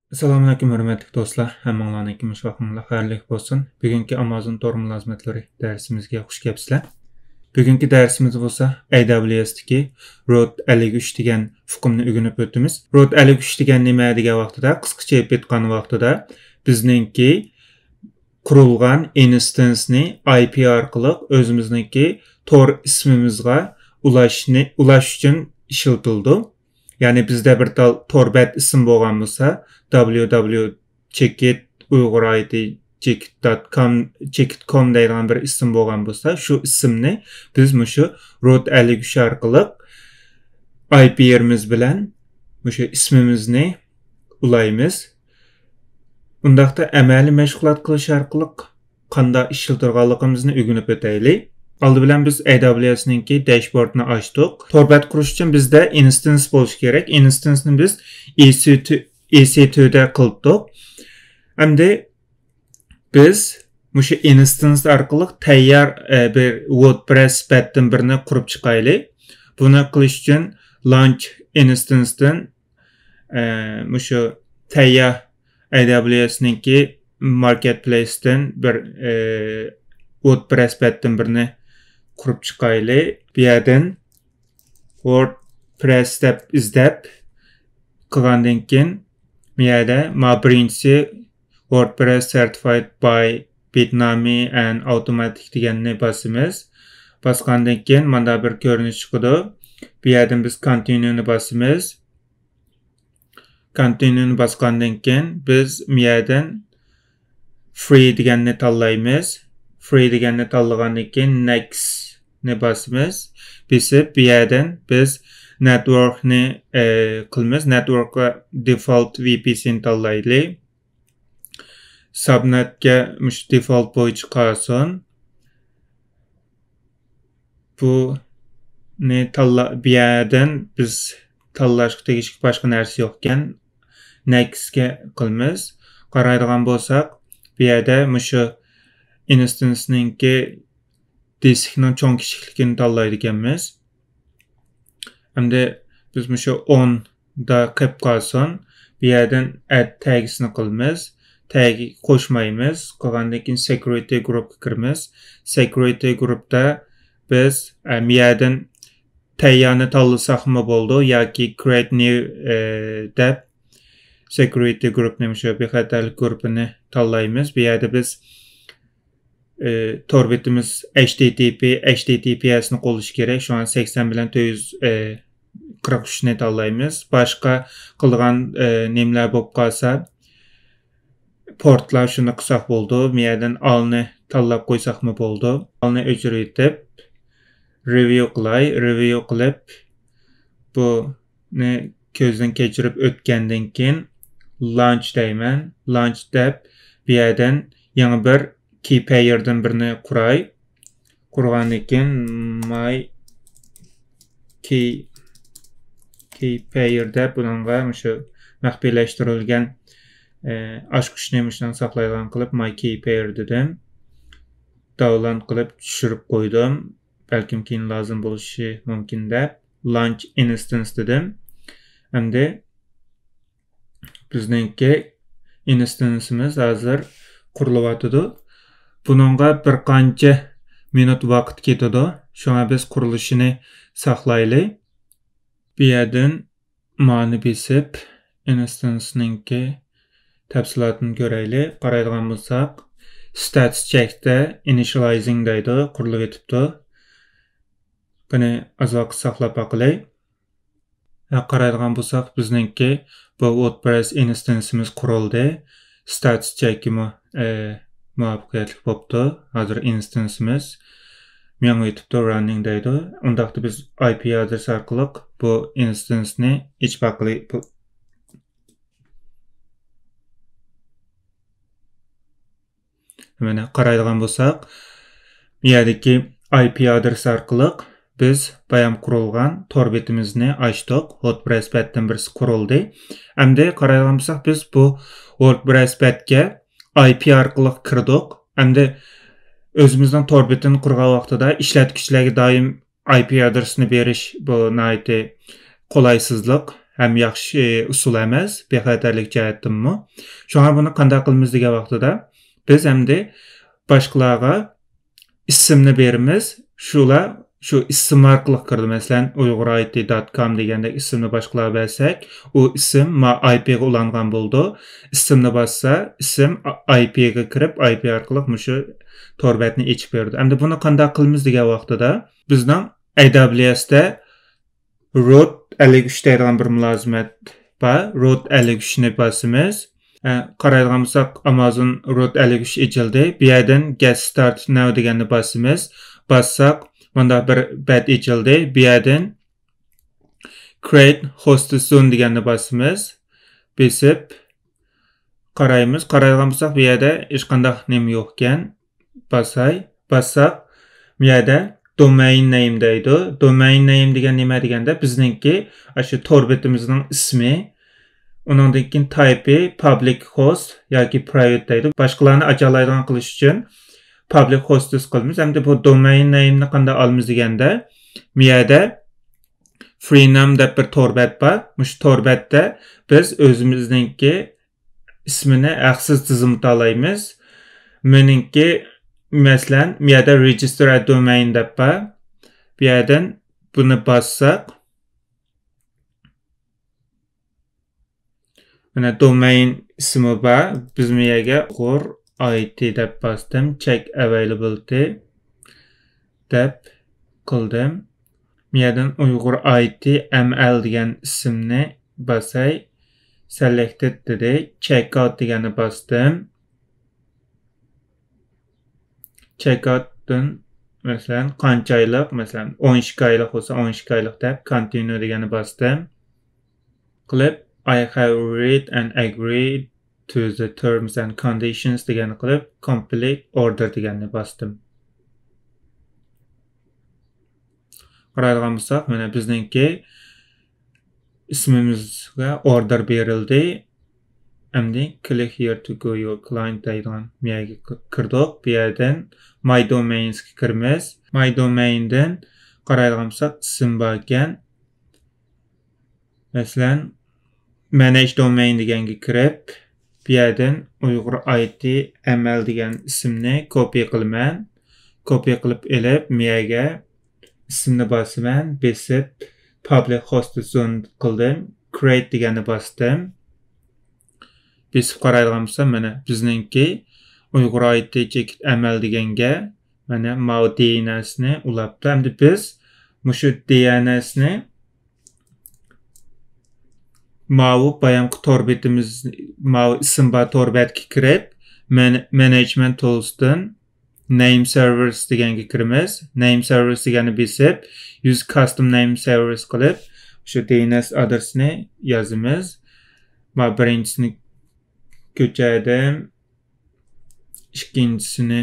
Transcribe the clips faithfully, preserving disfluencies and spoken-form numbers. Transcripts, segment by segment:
ئەسسالامۇئەلەيكۇم، ھۆرمەتلىك دوستلار. ھەممىڭلارنىڭكى مۇشۇ ۋاقتىڭلار خەيرلىك بولسۇن. بۈگۈنكى ئامازون تور مۇلازىمەتلىرى دەرسىمىزگە خۇش كەپسىلەر. بۈگۈنكى دەرسىمىز بولسا، AWS تىكى روت ئەللىك ئۈچ دېگەن ئۇقۇمنى ئۆگىنىپ ئۆتىمىز. روت ئەللىك ئۈچ دېگەن نېمە دېگەن ۋاقتىدا، قىسقىچە ئېيتىپ ئېيتقان ۋاقتىدا، بىزنىڭكى قۇرۇلغان ئىنستانسنى ئاي پى ئارقىلىق ئۆزىمىزنىڭكى تور ئىسمىمىزغا ئۇلاشنى، ئۇلاش ئۈچۈن ئىشلىتىلىدۇ. يەنى بىزدە بىر تال تور بەت ئىسىم بولغان بولسا، www چېكىت ئۇيغۇر ئايتى چېكىت دوت كوم، چېكىت كوم دەيدىغان بىر ئىسىم بولغان بولسا، شۇ ئىسىمنى بىز مۇشۇ روت ئەللىك ئۈچ ئارقىلىق ئاي پى يېرىمىز بىلەن مۇشۇ ئىسمىمىزنى ئۇلايمىز. ئۇنداقتا ئەمەلىي مەشغۇلات قىلىش ئارقىلىق قانداق ئىشلىتىدىغانلىقىمىزنى ئۆگىنىپ ئۆتەيلى. ئالدى بىلەن بىز ئەي دابلىيۇ ئەسنىڭكى داشبوردىنى ئاچتۇق. تور بەت قۇرۇش ئۈچۈن بىزدە ئىنستانس بولۇشى كېرەك. ئىنستانسنى بىز ئى سى تۇ، ئى سى تۇ دە قىلدۇق. ئەمدى بىز مۇشۇ ئىنستانس ئارقىلىق تەييار، ئە، بىر ۋوردپرېس بەتتىن بىرنى قۇرۇپ چىقايلى. بۇنى قىلىش ئۈچۈن لانچ ئىنستانستىن، ئە، مۇشۇ تەييار ئەي دابلىيۇ ئەسنىڭكى ماركېتپلېيستىن بىر، ئە، ۋوردپرېس بەتتىن بىرنى قۇرۇپ چىقايلى. بۇ يەردىن ۋوردپرېس دەپ ئىزدەپ قىلغاندىن كېيىن، بۇ يەردە ما بىرىنچىسى WordPress Certified by Bitnami and Automattic دېگەننى باسىمىز. باسقاندىن كېيىن مانداق بىر كۆرۈنۈش چىقىدۇ. بۇ يەردىن بىز Continue نى باسىمىز. Continue نى باسقاندىن كېيىن بىز بۇ يەردىن Free دېگەننى تاللايمىز. Free دېگەننى تاللىغاندىن كېيىن Next نى باسىمىز. بېسىپ بۇ يەردىن بىز Network نى، ئە، قىلىمىز. Network قا Default ۋى پى سى نى تاللايلى. سابنەتكە مۇشۇ دېفالت بويىچە قالسۇن. بۇنى تاللا-، بۇ يەردىن بىز تاللاشقا تېگىشلىك باشقا نەرسە يوقكەن، نېكىستكە قىلىمىز. قارايدىغان بولساق، بۇ يەردە مۇشۇ ئىنستانسنىڭكى دىسكنىڭ چوڭ كىچىكلىكىنى تاللايدىكەنمىز. ئەمدى بىز مۇشۇ ئون دا قېلىپ قالسۇن. بۇ يەردىن ئەد تەگىسىنى قىلىمىز. تەگى قوشمايمىز. قىلغاندىن كېيىن سېكيۇرىتى گۇرۇپقا كىرىمىز. سېكيۇرىتى گۇرۇپتا بىز، ئە، بۇ يەردىن تەييارنى تاللىساقمۇ بولىدۇ ياكى create new، ئە، دەپ سېكيۇرىتى گۇرۇپنى، مۇشۇ بىخەتەرلىك گۇرۇپىنى تاللايمىز. بۇ يەردە بىز ئى، تور بېتىمىز ئەيچ تى تى پى، ئەيچ تى تى پى ئېس نى قوللىشى كېرەك. شۇڭا سەكسەن بىلەن تۆت يۈز، ئى، قىرىق ئۈچ نى تاللايمىز. باشقا قىلىدىغان، ئى، نېمىلەر بولۇپ قالسا، پورتلار شۇنى قىلساق بولىدۇ. بۇ يەردىن ئالنى تاللاپ قويساقمۇ بولىدۇ. ئالنى ئۆچۈرۈۋېتىپ، رېۋىيۇ قىلاي. رېۋىيۇ قىلىپ، بۇنى كۆزدىن كەچۈرۈپ ئۆتكەندىن كېيىن، لانچ دەيمەن. لانچ دەپ، بۇ يەردىن يېڭى بىر كى پەيردىن بىرنى قۇراي. قۇرغاندىن كېيىن، ماي كى، كى پەير دەپ، بۇنىڭغا مۇشۇ مەخپىيلەشتۈرۈلگەن، ئە، ئاچقۇچنى مۇشۇنىڭ ساقلايدىغان قىلىپ، ماي كى پەير دېدىم. داۋنلود قىلىپ چۈشۈرۈپ قويدۇم. بەلكىم كېيىن لازىم بولۇشى مۇمكىن دەپ، لانچ ئىنستانس دېدىم. ئەمدى بىزنىڭكى ئىنستانسىمىز ھازىر قۇرۇلۇۋاتىدۇ. بۇنىڭغا بىر قانچە مىنۇت ۋاقىت كېتىدۇ. شۇڭا بىز قۇرۇلۇشىنى ساقلايلى. بۇ يەردىن مانى بېسىپ، ئىنستانسنىڭكى تەپسىلاتىنى كۆرەيلى. قارايدىغان بولساق، ستاتس چەكتە ئىنىشىيالايزىڭ دەيدۇ، قۇرۇلۇۋېتىپتۇ. بۇنى ئاز ۋاقىت ساقلاپ باقىلى. ھە، قارايدىغان بولساق، بىزنىڭكى بۇ ۋوردپرېس ئىنستانسىمىز قۇرۇلدى. ستاتس چەكىمۇ، ئە، مۇۋەپپەقىيەتلىك بوپتۇ. ھازىر ئىنستانسىمىز مېڭىۋېتىپتۇ، راننىڭ دەيدۇ. ئۇنداقتا بىز ئاي پى ئادرېس ئارقىلىق بۇ ئىنستانسنى ئېچىپ باقىلى. بۇ، مانا قارايدىغان بولساق، بۇ يەردىكى ئاي پى ئادرېس ئارقىلىق بىز بايام قۇرۇلغان تور بېتىمىزنى ئاچتۇق. ۋوردپرېس بەتتىن بىرسى قۇرۇلدى. ئەمدى قارايدىغان بولساق، بىز بۇ ۋوردپرېس بەتكە ئاي پى ئارقىلىق كىردۇق. ئەمدى ئۆزىمىزنىڭ تور بېتىنى قۇرغان ۋاقتىدا ئىشلەتكۈچىلەرگە دائىم ئاي پى ئادرېسىنى بېرىش، بۇ ناھايىتى قولايسىزلىق. ھەم ياخشى ئۇسۇل ئەمەس، بىخەتەرلىك جەھەتتىنمۇ. شۇڭا بۇنى قانداق قىلىمىز دېگەن ۋاقتىدا، بىز ئەمدى باشقىلارغا ئىسىمنى بېرىمىز، شۇلار شۇ ئىسىم ئارقىلىق كىرىدۇ. مەسىلەن، ئۇيغۇر ئاي تى دوت كوم دېگەندەك ئىسىمنى باشقىلارغا بەرسەك، ئۇ ئىسىم ما ئاي پىغا ئۇلانغان بولىدۇ. ئىسىمنى باسسا، ئىسىم ئاي پىغا كىرىپ، ئاي پى ئارقىلىق مۇشۇ تور بەتنى ئېچىپ بېرىدۇ. ئەمدى بۇنى قانداق قىلىمىز دېگەن ۋاقتىدا، بىزنىڭ ئەي دابلىيۇ ئەس تە روت ئەللىك ئۈچ دەيدىغان بىر مۇلازىمەت بار. روت ئەللىك ئۈچنى باسىمىز. ئە، قارايدىغان بولساق، ئامازون روت ئەللىك ئۈچ ئېچىلدى. بۇ يەردىن گەت ستارت ناو دېگەننى باسىمىز. باسساق، مۇنداق بىر بەت ئېچىلدى. بۇ يەردىن كرېيت ھوستېس زون دېگەننى باسىمىز. بېسىپ قارايمىز. قارايدىغان بولساق، بۇ يەردە ھېچقانداق نېمە يوقكەن. باساي، باسساق، بۇ يەردە دومەين نەيم دەيدۇ. دومەين نەيم دېگەن نېمە دېگەندە، بىزنىڭكى ئاشۇ تور بېتىمىزنىڭ ئىسمى، ئۇنىڭدىن كېيىن تايپى پابلىك خوست ياكى پرايۋېت دەيدۇ. باشقىلارنى ئاچالايدىغان قىلىش ئۈچۈن پابلىك خوستېس قىلىمىز. ئەمدى بۇ دومەين نەيمنى قانداق ئالىمىز دېگەندە، بۇ يەردە فرىنام دەپ بىر تور بەت بار. مۇشۇ تور بەتتە بىز ئۆزىمىزنىڭكى ئىسمىنى ھەقسىز تىزىملىتالايمىز. مېنىڭكى، مەسىلەن، بۇ يەردە رېجىستەر ئە دومەين دەپ بار. بۇ يەردىن بۇنى باسساق، مانا دومەين ئىسمى بار. بىز بۇ يەرگە ئۇيغۇر ئاي تى دەپ باستىم. چېك ئەۋەيلىبىلىتى دەپ قىلدىم. بۇ يەردىن ئۇيغۇر ئاي تى ئەم ئەل دېگەن ئىسىمنى باساي. سېلېكتېد دېدى. چېك ئاۋت دېگەننى باستىم. چېك ئاۋتتىن، مەسىلەن، قانچە ئايلىق، مەسىلەن، ئون ئىككى ئايلىق بولسا، ئون ئىككى ئايلىق دەپ، كونتىنيۇ دېگەننى باستىم. قىلىپ، I have read and agreed to the terms and conditions دېگەننى قىلىپ، كومپلىت ئوردېر دېگەننى باستىم. قارايدىغان بولساق، مانا بىزنىڭكى ئىسمىمىزگە ئوردېر بېرىلدى. ئەمدى click here to go your client دەيدىغان بۇ يەرگە كىردۇق. بۇ يەردىن ماي دومەينسكە كىرىمىز. ماي دومەيندىن قارايدىغان بولساق، ئىسىم باركەن. مەسىلەن، مانېج دومەين دېگەنگە كىرىپ، بۇ يەردىن ئۇيغۇر ئاي تى ئەم ئەل دېگەن ئىسىمنى كوپىي قىلىمەن. كوپىي قىلىپ ئېلىپ، بۇ يەرگە ئىسىمنى باسىمەن، بېسىپ، پابلىك خوست زون قىلدىم، كرېيت دېگەننى باستىم. بېسىپ قارايدىغان بولسام، مانا، بىزنىڭكى ئۇيغۇر ئاي تى چېكىت ئەم ئەل دېگەنگە، مانا، ماۋۇ دى ئېن ئېسنى ئۇلاپتۇ. ئەمدى بىز مۇشۇ دى ئېن ئېسنى ماۋۇ بايامقى تور بېتىمىز، ماۋۇ ئىسىم بار تور بەتكە كىرىپ، مەن-، مانېجمېنت تولستىن نەيم سېرۋېرس دېگەنگە كىرىمىز. نەيم سېرۋېرس دېگەننى بېسىپ، يۇز كاستوم نەيم سېرۋېرس قىلىپ، شۇ دى ئېن ئېس ئادرېسىنى يازىمىز. ما بىرىنچىسىنى كۆچۈردۈم. ئىككىنچىسىنى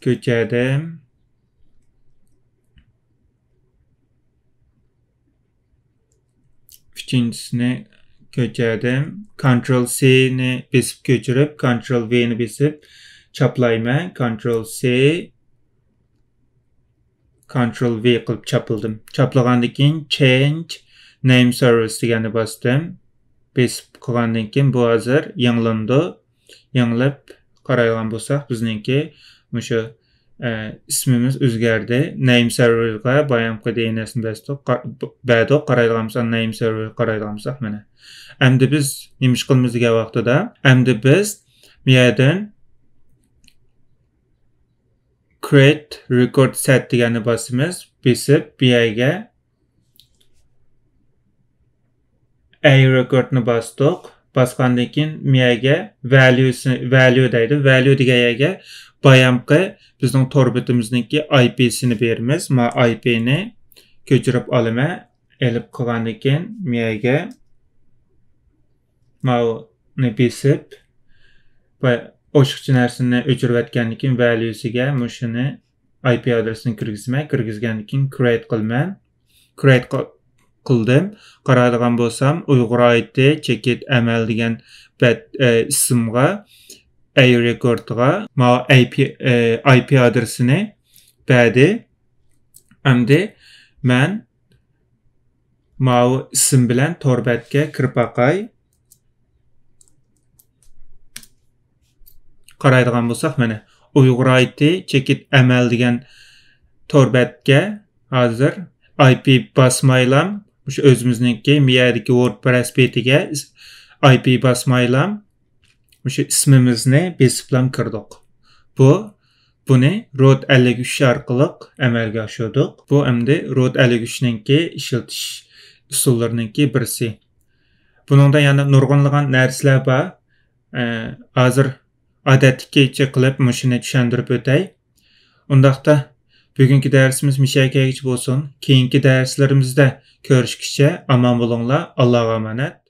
كۆچۈردۈم. ئۈچىنچىسىنى كۆچۈردۈم. كونترول سى نى بېسىپ كۆچۈرۈپ، كونترول ۋى نى بېسىپ چاپلايمەن. كونترول سى، كونترول ۋى قىلىپ چاپلىدىم. چاپلىغاندىن كېيىن چېنج نەيم سېرۋېرس دېگەننى باستىم. بېسىپ قىلغاندىن كېيىن بۇ ھازىر يېڭىلىنىدۇ. يېڭىلىپ قارايدىغان بولساق، بىزنىڭكى مۇشۇ، ئە، ئىسمىمىز ئۆزگەردى. نەيم سېرۋېرغا بايامقى دى ئېن ئېس نى بەستۇق، قا-، بەردۇق. قارايدىغان بولساق، نەيم سېرۋېرغا قارايدىغان بولساق، مانا. ئەمدى بىز نېمە ئىش قىلىمىز دېگەن ۋاقتىدا، ئەمدى بىز بۇ يەردىن كرېيت رېكورد سېت دېگەننى باسىمىز. بېسىپ، بۇ يەرگە ئەي رېكوردنى باستۇق. باسقاندىن كېيىن، مۇ يەرگە ۋەليۇسى، ۋەليۇ دەيدۇ. ۋەليۇ دېگەن يەرگە بايامقى بىزنىڭ تور بېتىمىزنىڭكى ئاي پىسىنى بېرىمىز. ما ئاي پىنى كۆچۈرۈپ ئالىمەن. ئېلىپ قىلغاندىن كېيىن، مۇ يەرگە ماۋۇنى بېسىپ، ۋە ئوشۇقچە نەرسىنى ئۆچۈرۈۋەتكەندىن كېيىن، ۋەليۇسىگە مۇشۇنى، ئاي پى ئادرېسىنى كىرگۈزىمەن. كىرگۈزگەندىن كېيىن كرېيت قىلىمەن. كرېيت قىل-، قىلدىم. قارايدىغان بولسام، ئۇيغۇر ئاي تى چېكىت ئەم ئەل دېگەن بەت-، ئە، ئىسىمغا، ئەي رېكوردغا ماۋۇ ئاي پى، ئە، ئاي پى ئادرېسىنى بەردى. ئەمدى مەن ماۋۇ ئىسىم بىلەن تور بەتكە كىرىپ باقاي. قارايدىغان بولساق، مانا، ئۇيغۇر ئايتى چېكىت ئەمەل دېگەن تور بەتكە ھازىر ئاي پى باسمايلام، مۇشۇ ئۆزىمىزنىڭكى مىيەدىكى ۋوردپرېس بېتىگە ئاي پى باسمايلام، مۇشۇ ئىسمىمىزنى بېسىپلام كىردۇق. بۇ، بۇنى روت ئەللىك ئۈچ ئارقىلىق ئەمەلگە ئاشۇردۇق. بۇ ئەمدى روت ئەللىك ئۈچنىڭكى ئىشلىتىش ئۇسۇللىرىنىڭكى بىرسى. بۇنىڭدا يەنە نۇرغۇنلىغان نەرسىلەر بار. ئە، ھازىر ئادەتتىكىچە قىلىپ مۇشۇنى چۈشەندۈرۈپ ئۆتەي. ئۇنداقتا بۈگۈنكى دەرسىمىز مۇشۇ يەرگىچە بولسۇن. كېيىنكى دەرسلىرىمىزدە كۆرۈشكىچە ئامان بولۇڭلار. ئاللاغا ئامانەت.